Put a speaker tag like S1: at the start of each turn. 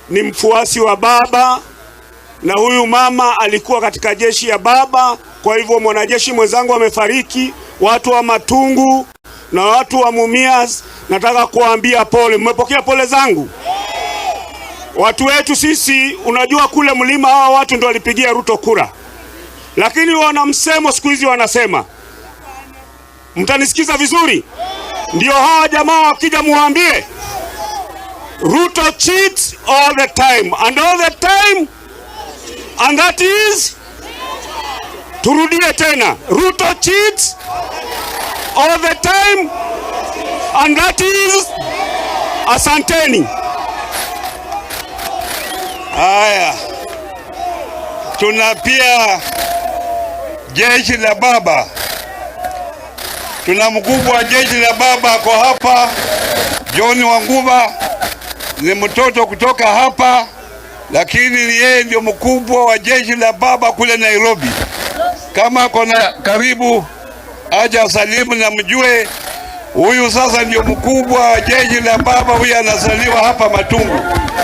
S1: Ni mfuasi wa baba na huyu mama alikuwa katika jeshi ya baba. Kwa hivyo mwanajeshi mwenzangu amefariki, watu wa Matungu na watu wa Mumias, nataka kuambia pole. Mmepokea pole zangu? Watu wetu sisi, unajua kule mlima hawa watu ndio walipigia Ruto kura, lakini wana msemo siku hizi wanasema, mtanisikiza vizuri, ndio hawa jamaa wakija muambie Ruto cheats all the time and all the time and that is, turudie tena, Ruto cheats all the time and that is, asanteni.
S2: Haya, tuna pia jeshi la baba, tuna mkubwa wa jeshi la baba ako hapa, John Wanguba ni mtoto kutoka hapa, lakini ni yeye ndio mkubwa wa jeshi la baba kule Nairobi. Kama ako na karibu, aje salimu na mjue huyu sasa ndio mkubwa wa jeshi la baba, huyu anazaliwa hapa Matungu.